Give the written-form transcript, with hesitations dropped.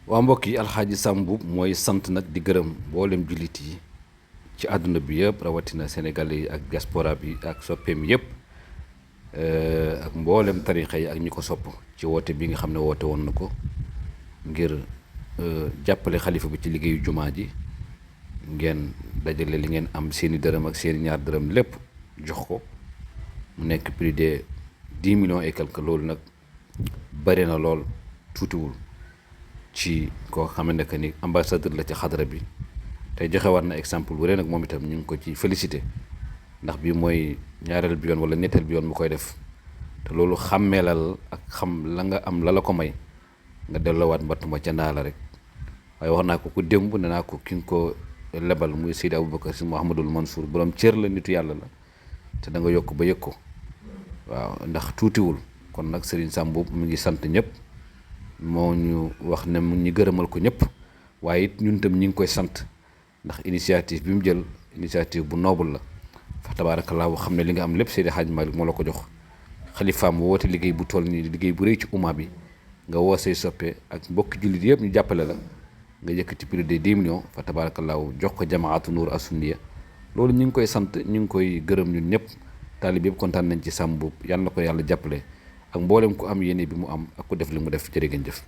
waa mbokk yi alxaaji Sam Mboup mooy sant nag di gërëm mboolem jullit yi ci àdduna bi yëpp rawatina Sénégal yi ak diaspora bi ak soppeem yëpp ak mboolem tarixa yi ak ñi ko sopp ci woote bi nga xam ne woote woon na ko ngir jàppale xalifa bi ci liggéeyu jumaa ji ngeen dajale li ngeen am seeni dërëm ak seeni ñaar dërëm lépp jox ko mu nekk plus de 10 millions et quelque. Loolu nag bari na lool tuutiwul ci koo xamante ne ni ambassadeur la ci xadara bi tey joxe war na exemple bu rëy nag moom itam ñu ngi ko ci félicité ndax bii mooy ñaareel bi yoon wala ñetteel bi yoon mu koy def te loolu xàmmeelal ak xam la nga am la la ko may nga delloowaat mbatt ma ca ndaa la rek waaye wax naa ko ku démb ne naa ko ki nga ko lebal muy Seydi Aboubacar Si Mouhamadul Mansour borom cër la nitu yàlla la te da nga yokk ba yëg ko waaw ndax tuutiwul kon nag Serigne Sam Mboup mu ngi sant ñëpp moo ñu wax ne mu ñu gërëmal ko ñëpp waaye it ñun tam ñi ngi koy sant ndax initiative bi mu jël initiative bu noble la fa tabaarakallaahu xam ne li nga am lépp Seydi Hadj Malick moo la ko jox xalifaam woote liggéey bu toll nii liggéey bu rëy ci umma bi nga woo say soppe ak mbokki jullit yëpp ñu jàppale la nga yëkkati plus de 10 millions fa tabaarakallaahu jox ko jamaatu Nuur as-Sunniya loolu ñu ngi koy sant ñu ngi koy gërëm ñun ñëpp taalib yëpp kontaan nañ ci Sam Mboup yàlla na ko yàlla jàppale ak mboolem ku am yéene bi mu am ak ku def li mu def jërë ngeen jëf